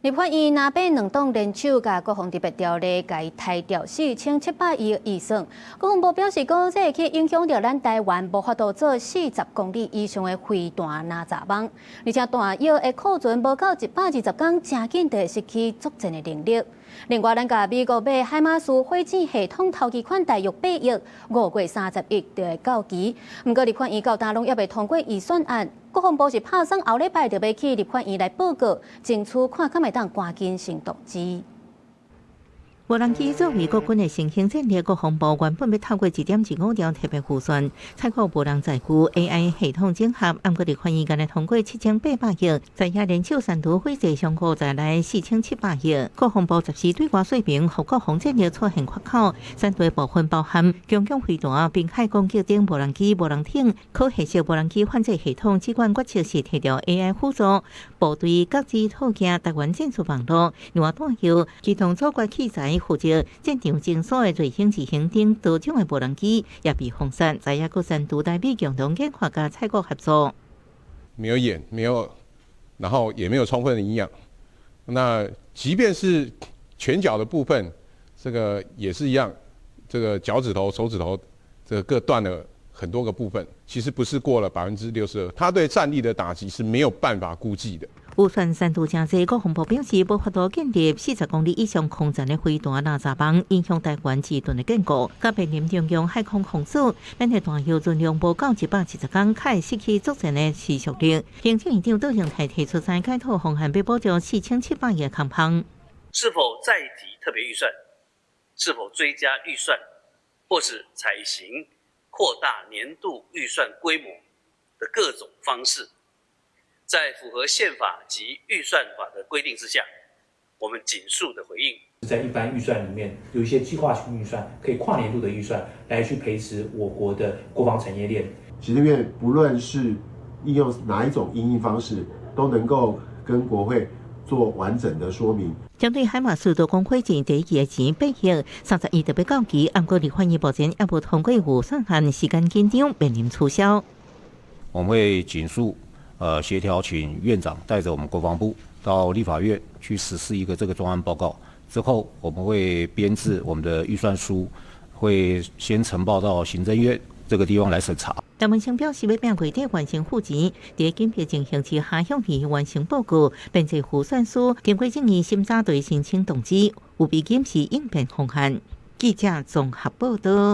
立法院若欲兩黨聯手，共國防特別條例共刣掉4700億預算。國防部表示講，這會去影響著咱台灣無法度做40公里以上的飛彈攔截網，而且彈藥的庫存無夠120天，誠緊就會失去作戰的能力。另外，咱共美國買海馬斯火箭系統頭期款大約8億，5月31就會到期。毋過立法院到今攏猶未通過預算案，國防部是拍算後禮拜就欲去立法院來報告，爭取看敢會當趕緊先動資。無人機作為國軍的新興戰略，國防部原本欲透過1.25兆特別預算，採購無人載具 AI 系統整合，毋過立法院干焦通過7800億，在遐聯手刪除火箭上五在內4700億。國防部十四對外說明，予國防戰略出現缺口，刪除部分包含強強飛彈、濱海攻擊等無人機、無人艇、可攜式無人機反制系統、指管決策時提著 AI 輔助部隊各自套件、台灣戰術網路、另外彈藥、機動阻隔器材。負責戰場偵搜的瑞星自行等多種的無人機也被封殺，在抑閣刪除台美共同研發佮採購合作。沒有眼，沒有，然後也沒有充分的營養。那即便是拳腳的部分，這個也是一樣，這個腳趾頭、手指頭，這個各斷了很多個部分。其實不是過了62%，它對戰力的打擊是沒有辦法估計的。預算刪除誠濟，國防部表示無法度建立40公里以上空戰的飛彈攔截網，影響台灣自盾的堅固。佮面臨中共海空封鎖，咱的彈藥存量無夠170天，會失去作戰的持續力。行政院長卓榮泰提出三解套方案，欲補助4700億空縫。是否再提特別預算？是否追加預算？或是採行擴大年度預算規模的各種方式？在符合憲法及預算法的規定之下，我們盡速的回應。在一般預算裡面，有一些計劃性預算，可以跨年度的預算來去培植我國的國防產業鏈。行政院不論是應用哪一種因應方式，都能夠跟國會做完整的說明。針對海馬斯多攻火箭第一期的錢8億，31就欲到期，毋過立法院目前猶無通過預算案，時間緊張，面臨取消。我們會盡速協調，請院長帶着我們國防部到立法院去實施一個這個專案報告。之後，我們會編製我們的預算書，會先呈報到行政院這個地方來審查。陳文清表示，欲拼月底完成付錢，佇緊急情形之下向伊完成報告，編製預算書，經過正義審查對申請動資，有備檢視應變方案。記者綜合報道。